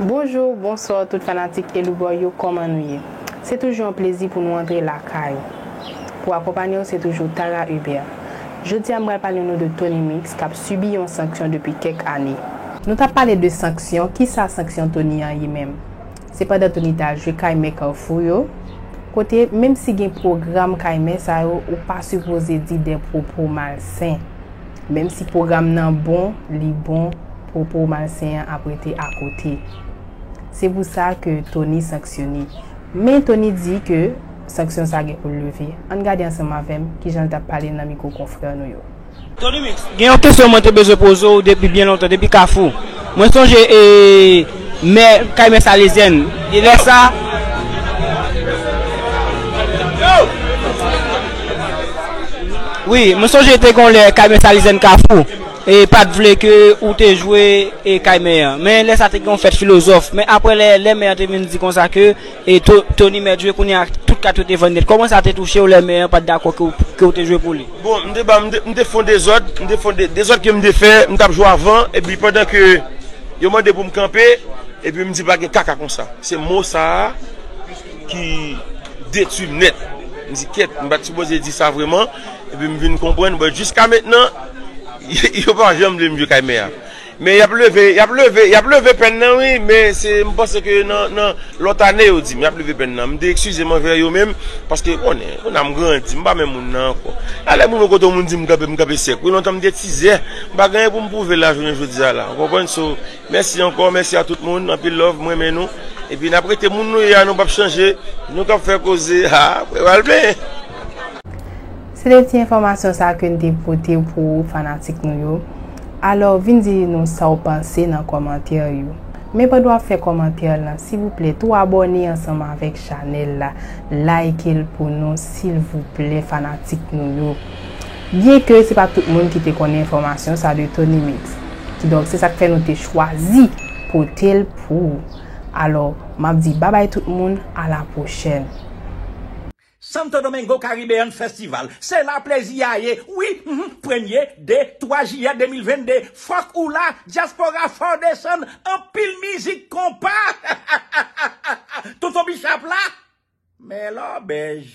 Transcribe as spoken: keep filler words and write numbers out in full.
Bonjou, bonswa tout fanatik Elouboy yo, kòman nou ye? Se toujou yon plezi pou nou antre lakay. Pou akonpanye w, se toujou Tara Hubert. Jodi a, m pral pale nou de Tony Mix k ap sibi yon sanksyon depi kèk ane. Nou t ap pale de sanksyon, kisa sanksyon Tony an ye menm? Se pandan Tony t al jwe kay mè Kafou yo, kote menm si gen pwogram kay mè sa yo, ou pa sipoze di de pwopo malsen. Menm si pwogram nan bon, li bon, pwopo malsen an ap rete akote. Se pou sa ke Tony sanksyone. Men Tony di ke sanksyon sa gen pou l leve. Ann gade ansanm avè m kijan l t ap pale nan mikwo konfrè nou yo. Tony Mix, gen yon kesyon mwen te bezwen poze w depi byen lontan, depi Kafou. Mwen sonje e, mè, kay mè Salezyèn. E lè sa, wi, mwen sonje te gen lè kay mè Salezyèn Kafou e pa t vle ke ou te jwe e kay mè an. Men lè sa te gen yon fèt filozòf. Men apre lè, lè mè an te vin di konsa ke e To- Tony Mèt jwe kounye a tout kat yo te vann nèt. Kòman sa te touche w lè mè an pa t dakò ke w, ke w te jwe pou li? Bon, m te ba, m te, m te fè yon dezòd, m te fè yon de- dezòd ke m te fè, m t ap jwe avan, epi pandan ke yo mande pou m kanpe, epi m di pa gen kaka konsa. Se mo sa a ki detwi m nèt. M di kèt, m pa t sipoze di sa vrèman, epi m vin konprann, bon, jiska mentnan, yo pa janm vle m jwe kay mè a. Men y ap leve, y ap leve, y ap leve pèn nan, wi, men se, m panse ke nan, nan lòt ane yo di m, y ap leve pèn nan. M te eskize m anvè yo menm, paske konnen, kounye a m grandi, m pa menm moun nan ankò. Alè moun yo kote yon moun di m kanpe, m kanpe sèk. Wi, lontan m te tizè, m pa gen anyen pou m pwouve la jounen jodi a la. Ou konprann? So, mèsi ankò, mèsi a tout moun, anpil love, m renmen nou. Epi n ap rete moun nou ye a, nou p ap chanje, nou k ap fè koze, ha, pral byen. Se de ti enfòmasyon sa ke n te pote pou fanatik nou yo. Alò, vin di nou sa w panse nan kòmantè yo. Men pandan w ap fè kòmantè lan, silvouplè, tou abòne ansanm avèk chanèl la. Like l pou nou, silvouplè, fanatik nou yo. Byenke se pa tout moun ki te konnen enfòmasyon sa de Tony Mix. Kidonk, se sa k fè nou te chwazi pote l pou ou. Alò, m ap di babay tout moun, a la pwochèn. Santo Domingo Caribbean Festival, se la plezi a ye, wi, mhm, premye, de, twa jiyè de mil vennde, fòk ou la, Diaspora Foundation, anpil mizik konpa. Tonton Bichap la, men lòbèj.